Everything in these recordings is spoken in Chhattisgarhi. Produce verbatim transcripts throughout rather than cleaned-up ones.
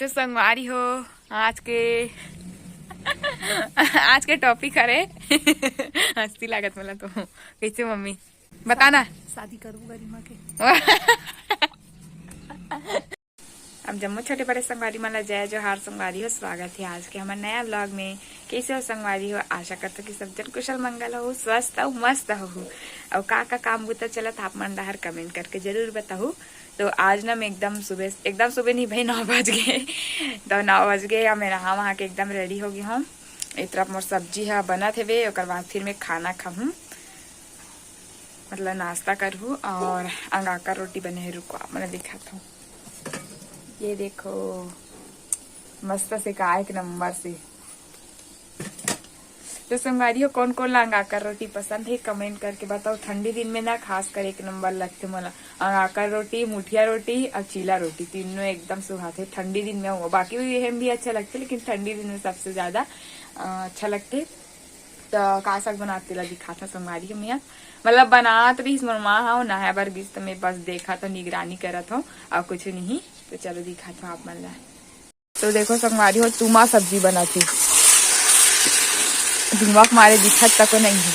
तो संगवारी हो, आज के आज के टॉपिक हरे हंसी लागत मोला तो। कैसे मम्मी, बताना। शादी करबू गरिमा के। अब जम्मो छोटे बड़े संगवारी मन ला जय जोहार संगवारी हो, स्वागत है आज के हमर नया व्लॉग में। कैसे हो संगवारी हो? आशा करता कि सब जन कुशल मंगल हो, स्वस्थ हो, मस्त हो। और का का काम बुता चलत आप मन डहर कमेंट करके जरूर बताहू। तो आज ना मैं एकदम सुबह, एकदम सुबह नहीं भाई, नौ बज गए। तो नौ बज गए, अब मैं नहा वहा के एकदम रेडी हो गई हूँ। ए तरफ मोर सब्जी ह बनत हेवे, ओकर बाद फिर मैं खाना खाहूँ, मतलब नाश्ता करहूँ। और अंगाकर रोटी बने हे, रुको आप मन दिखात हूँ। ये देखो, मस्त से का एक नंबर से। तो संगवारी हो, कौन कौन ला अंगाकर रोटी पसंद है, कमेंट करके बताओ। ठंडी दिन में ना खास कर एक नंबर लगथे मोला अंगाकर रोटी, मुठिया रोटी और चीला रोटी, तीनों एकदम सुहाथे ठंडी दिन में। वो बाकी भी, ये भी अच्छा लगथे, लेकिन ठंडी दिन में सबसे ज्यादा अ, अच्छा लगथे। तो का साग बनात तेला दिखात हूँ संगवारी हो मैं। मतलब बनात रहीस मोर माँ ह, नहाए बर गिस, तो मैं बस देखत हूँ, निगरानी करत हूँ और कुछ नहीं। तो चलो दिखात हूँ आप मन ला। तो देखो संगवारी हो, तुमा सब्जी बनत हे, धुआं के मारे दिखत तको नहीं है।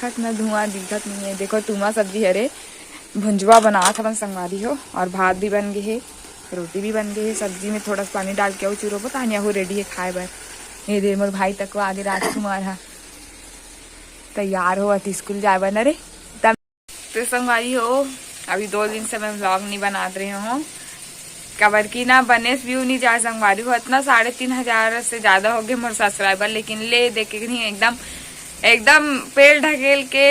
दिखत ना, धुआं दिखत नहीं है। देखो तुमा सब्जी हरे, भुंजवा बनात हवन संगवारी हो, और भात भी बन गे हे, रोटी भी बन गे हे। सब्जी में थोड़ा सा पानी डाल के अउ चूरो पता नहीं, अहू रेडी है खाए बर। ये दे मोर भाई तको आगे राजकुमार हा तैयार होवत स्कूल जाए बर न रे। तब तो संगवारी हो, अभी दो दिन से मैं व्लॉग नहीं बनात रहे हूँ, काबर कि ना बने से व्यू नहीं जाए संगवारी हो। इतना साढ़े तीन हजार से ज्यादा हो गए मोर सब्सक्राइबर, लेकिन ले देख के नहीं, एकदम एकदम पेल ढकेल के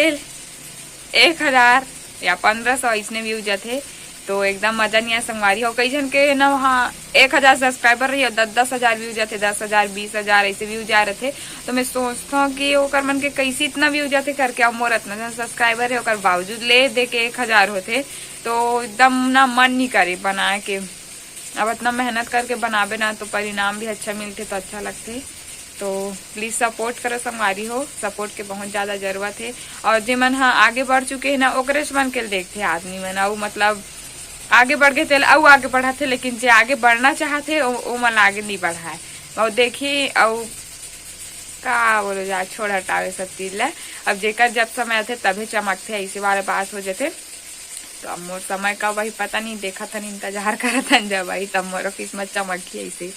एक हजार या पन्द्रह सौ इसने व्यू जाथे, तो एकदम मजा नहीं आए संगवारी हो। कई झन के ना वहाँ एक हजार सब्सक्राइबर रही और दस दस हजार व्यू जाथे, दस हजार, बीस हजार ऐसे व्यू जा रहे थे। तो मैं सोचता हूँ कि ओकर मन के कैसे इतना व्यू जाथे करके, अब मोर इतना जन सब्सक्राइबर है, ओकर बावजूद ले दे के एक हजार होथे, तो एकदम ना मन नहीं करे बनाए के। अब इतना मेहनत करके बनाबे ना, तो परिणाम भी अच्छा मिलथे, तो अच्छा लगथे। तो प्लीज सपोर्ट करो संगवारी हो, सपोर्ट के बहुत ज्यादा जरूरत है। और जे मन ह आगे बढ़ चुके हैं ना, ओकरे से मन के देखथे आदमी मन, अउ मतलब आगे बढ़ के तेल अउ आगे बढ़ाथे, लेकिन जे आगे बढ़ना चाहथे ओ, ओ मन आगे नहीं बढ़ाए। और देखी अउ का बोलो जा, छोड़ हटावे सब चीज ला। अब जेकर जब समय आथे तभे चमकथे, ऐसे वाला बात हो जाथे। तो अब मोर समय का वही पता नहीं, देखत हन, इंतजार करत हन, जब आई तब मोर किस्मत चमकही, ऐसे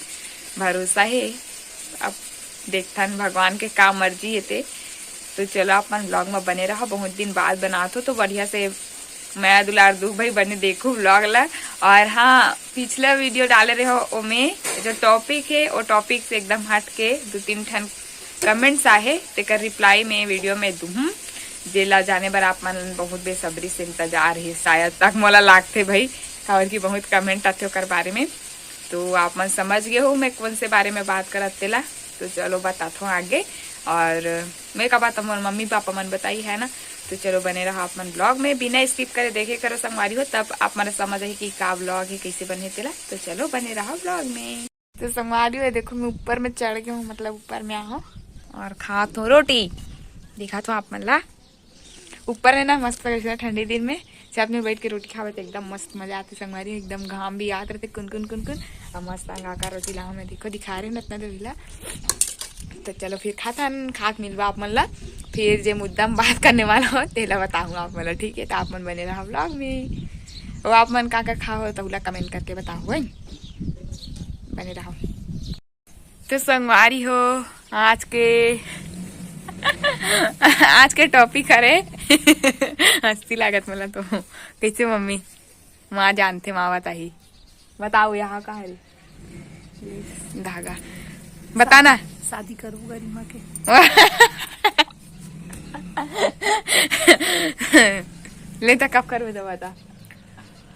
भरोसा है। अब देखथन भगवान के का मर्जी हे ते। तो चलो अपन व्लॉग में बने रहो, बहुत दिन बाद बनात हो तो बढ़िया से मया दुलार दू भाई बने देखो व्लॉग ला। और हाँ, पिछला वीडियो डाले रहे हो ओमे जो टॉपिक है, वो टॉपिक से एकदम हट के दो तीन ठन कमेंट्स आहे, तेकर रिप्लाई में वीडियो में दूहूँ, जेला जाने बर आप मन बहुत बेसब्री से इंतजार है शायद तक मोला लागथे भाई, काबर कि बहुत कमेंट आथे ओकर बारे में। तो आप मन समझ गए हो मैं कौन से बारे में बात करत तेला। तो चलो बताथो आगे। और मैं का बात, मोर मम्मी पापा मन बताई है ना। तो चलो बने रहो आप मन ब्लॉग में, बिना स्किप करे देखे करो संगवारी हो, तब आप मन समझ आही कि का ब्लॉग है, कैसे बने तेला। तो चलो बने रहो ब्लॉग में। तो संगवारी हो, देखो मैं ऊपर में चढ़ गया हूँ, मतलब ऊपर में आ हूँ और खात हूँ रोटी। दिखात हूँ आप मन ला। ऊपर में ना मस्त लगे ठंडी दिन में छत में बैठ के रोटी खावे तो एकदम मस्त मजा आथे संगवारी, एकदम घाम भी आत रहते कुन कुन कुन कुन। और मस्त अंगाकर रोटी ला मैं देखो दिखा रहे हूँ इतना देर ला। तो चलो फिर खाथन, खा के मिलबा आप मन ला। फिर जे मुद्दा में बात करने वाला हो तेला बताऊँ आप मन ला, ठीक है? तो आप मन बने रहो ब्लॉग में। वो आप मन का का खाओ तो उला कमेंट करके बताओ, है? बने रहो। तो संगवारी हो, आज के आज के टॉपिक हरे हंसी लागत मोला तो। कैसे मम्मी, माँ जानथे, माँ बताही। बताओ यहाँ का हरे धागा, बताना। शादी करबू गरिमा के। ले तो कब करबे तो बता।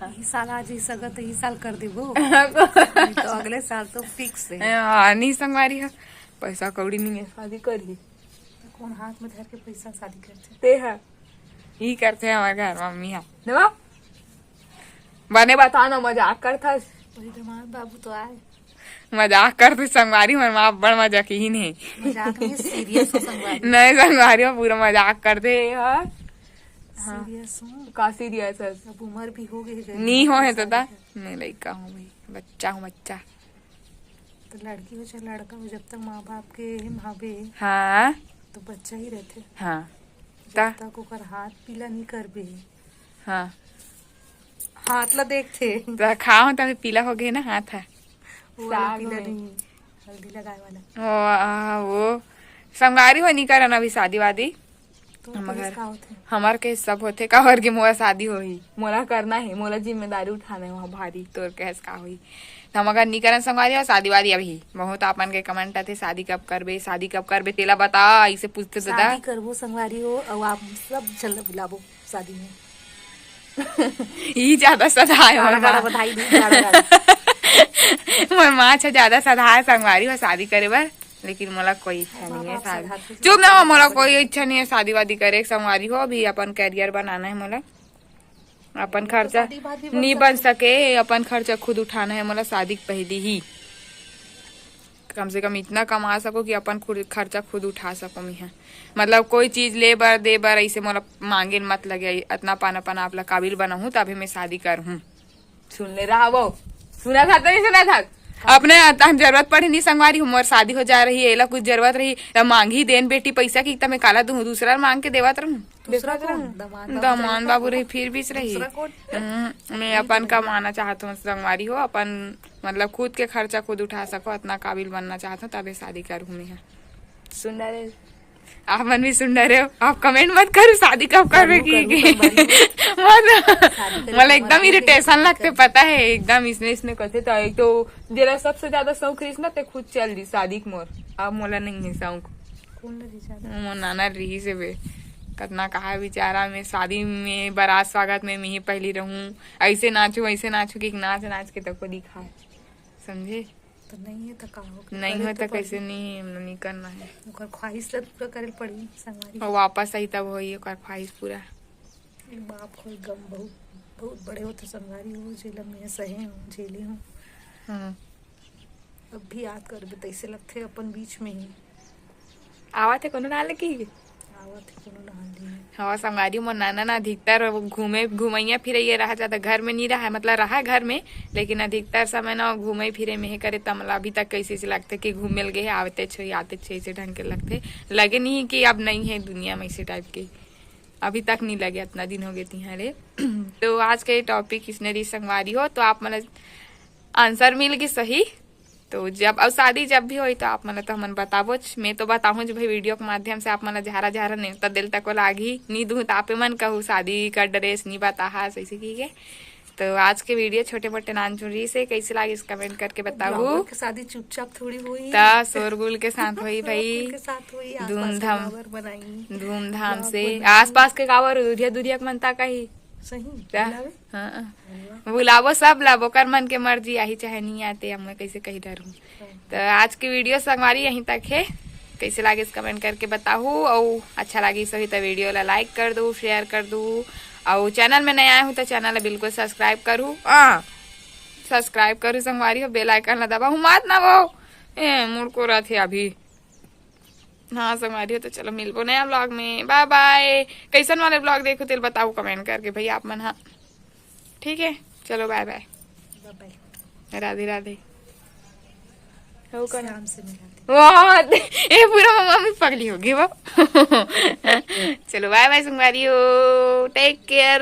ई साल आ जाई सगा तो ई साल कर देबो। नहीं तो अगले साल तो फिक्स है। हाँ, नहीं संगवारी है, पैसा कौड़ी नहीं है, शादी करही। कौन हाथ में धर के पैसा शादी करथे? ते है, ई करथे हमारे घर मम्मी है। देवा, बने बता ना, मजाक करथस। वही दामाद बाबू तो आए। मजाक करथे संगवारी, मोर माँ अब्बड़ मजाकिन हे। मजाक नहीं, सीरियस हो संगवारी। नहीं संगवारी, वो पूरा मजाक करथे ये ह। हाँ। सीरियस हूँ। का सीरियस है? अब उम्र भी हो गई है, नी हो है तो ता। मैं लइका हूँ भाई, बच्चा हूँ, बच्चा। तो लड़की हो चाहे लड़का हो, जब तक माँ बाप के एम हवे, हाँ। तो बच्चा ही रहथे। हाँ। जब ता। तक ओकर हाथ पीला नहीं करबे। हाँ। हाथ ला देखथे। तो खाओ तभी पीला हो गए ना हाथ है। वो वाला साग पीला में। नहीं, हल्दी लगाए वाला। ओ, आ, वो संगवारी हो नहीं करन अभी शादी वादी। तो हमर पुलिस घर, का होथे? हमर के सब होथे, काबर के मोर शादी होही, मोला करना हे, मोला जिम्मेदारी उठाना हे वहाँ भारी, तोर कहेस का होही। त हम अगर नी करन संगवारी हो शादी वादी अभी, बहुत आपन के कमेंट आथे, "शादी कब करबे, शादी कब करबे, तेला बता," ऐसे पूछथे दादा। शादी करबो संगवारी हो, अउ आप सब झन ला बुलाबो शादी में। ई ज्यादा सधाय मोर गाड़ा गाड़ा माँ। बधाई दी, गाड़ा गाड़ा। मोर माँ अच्छा ज्यादा सधाय संगवारी हो शादी करे बर, लेकिन मोला कोई इच्छा माँ नहीं है बाप शादी। सधाते चुप ना हो, मोला कोई इच्छा नहीं है शादी वादी करे के संगवारी हो, अभी अपन करियर बनाना है मोला। अपन तो खर्चा शादी बाद भी बन नी बन सकती। सके, अपन खर्चा खुद उठाना है मोला शादी के पहली ही। कम से कम इतना कमा सको कि अपन खुद खर्चा खुद उठा सको। मैं मतलब कोई चीज ले बर दे बर ऐसे मोला मांगे मत लगे, अतना अपन अपन आप ला काबिल बनाहूँ तभी मैं शादी करहूँ। सुन ले रहा वो, सुना था तो नहीं सुना था? अपने अतन जरूरत पड़े नहीं संगवारी, मोर शादी हो जा रही है, एला कुछ जरूरत रही, त मांगही देन बेटी पैसा की, त मैं काला दूँ, दूसरा मांग के देवत रहूँ। दूसरा देखत कौन? रहूँ। दमांद बाबू दमांद रही। बाबू रही, फिर बीच रही। दूसरा कौन? हम्म, मैं अपन कमाना चाहत हूँ संगवारी हो, अपन मतलब खुद के खर्चा खुद उठा सको, अतना काबिल बनना चाहत हूँ, तबे शादी करहूँ मैं। सुन रहे, आप मन भी सुन रहे हो, आप कमेंट मत करो शादी कब करबे करूँ, की, करूँ, की। संगवारी हो। मत, शादी करे मतलब के एकदम बाद इरिटेशन लगथे, पता है, एकदम इसने इसने करथे। तो एक तो जेला सबसे ज्यादा शौक रहिस ना, ते खुद चल दी शादी के मोर। अब मोला नहीं है शौक। कौन ला रिझा? मोर नाना रिहिस हे बे। कतना कहा बिचारा में शादी में बारात स्वागत में मिही पहली रहूं, ऐसे नाचू, ऐसे नाचू कि नाच नाच के तको दिखा, समझे? तो नहीं है तो का हो गया? नहीं करे हो तो तो कैसे पड़ी। नहीं, हमला नहीं करना है। ओकर ख्वाहिश ला पूरा करे पड़ी संगवारी। और वापस आई तब होई ओकर ख्वाहिश पूरा। बाप खोए गम बहुत, बहुत बड़े होते संगवारी हो, जेला मैं सहे हूँ, झेले हूँ। हम्म। अब भी याद करबे तैसे लगथे अपन बीच में ही। आवत हे कोनो डाल की? आवत हे कोनो डाल नहीं। हाँ, संगवारी मोर नाना ना अधिकतर घूमे, घुमैया फिरैया रहा, ज्यादा घर में नहीं रहा, मतलब रहा घर में, लेकिन अधिकतर समय ना घूमे फिरे में हे करे, त मोला अभी तक कैसे से लगथे कि घूमे लगे हे, आवते छो, आते छो, ऐसे ढंग के लगथे। लगे नहीं कि अब नहीं है दुनिया में ऐसे टाइप के, अभी तक नहीं लगे, इतना दिन हो गए तिहां ले। तो आज के टॉपिक इसने रही संगवारी हो, तो आप मतलब आंसर मिल गई सही। तो जब, अउ शादी जब भी होई तो आप मन ल तो हमन बताबोच। मैं तो बताहूँ जो भाई वीडियो के माध्यम से आप मन ल झारा झारा नेवता देल तक लागही, नी दूँ त आपे मन कहू शादी का ड्रेस नी बताहा ऐसे की के। तो आज के वीडियो छोटे मोटे नानचुन रही से, कैसे लागिस कमेंट करके बताहू। ब्लॉगर के शादी चुपचाप थोड़ी हुई। त शोरगुल के साथ हुई भाई। शोरगुल के साथ हुई, आसपास के धूमधाम। ब्लॉगर बनाई। धूमधाम ब्लॉग से बनाई। आसपास के गाँव और दुरिया दुरिया के मन तक ही। सही, त बुलावे? हाँ। अरे वाह। बुलाबो सब ला, ओकर मन के मर्जी आही चाहे नहीं आते, अब मैं कैसे कही डरूँ। हाँ। तो आज के वीडियो संगवारी यहीं तक है। कैसे लागिस कमेंट करके बताहू, और अच्छा लागिस होही तो वीडियो ला लाइक कर दू, शेयर कर दू, और चैनल में नया आए हूँ तो चैनल ला बिल्कुल सब्सक्राइब करू। हाँ, सब्सक्राइब करू संगवारी हो, बेल आइकन ला दबाहू मत ना वो। ए, मुड़को रथे अभी। हाँ संगवारी हो, तो चलो मिलबो नया ब्लॉग में। बाय बाय। कैसन वाले ब्लॉग देखो तेल बताओ कमेंट करके भाई आप मन। हाँ ठीक है, चलो बाय बाय। बाय बाय। राधे राधे। हो कौन? शाम से मिलाते। वाह, ए पूरा मम्मी पगली होगी वो। चलो बाय बाय संगवारी हो, टेक केयर।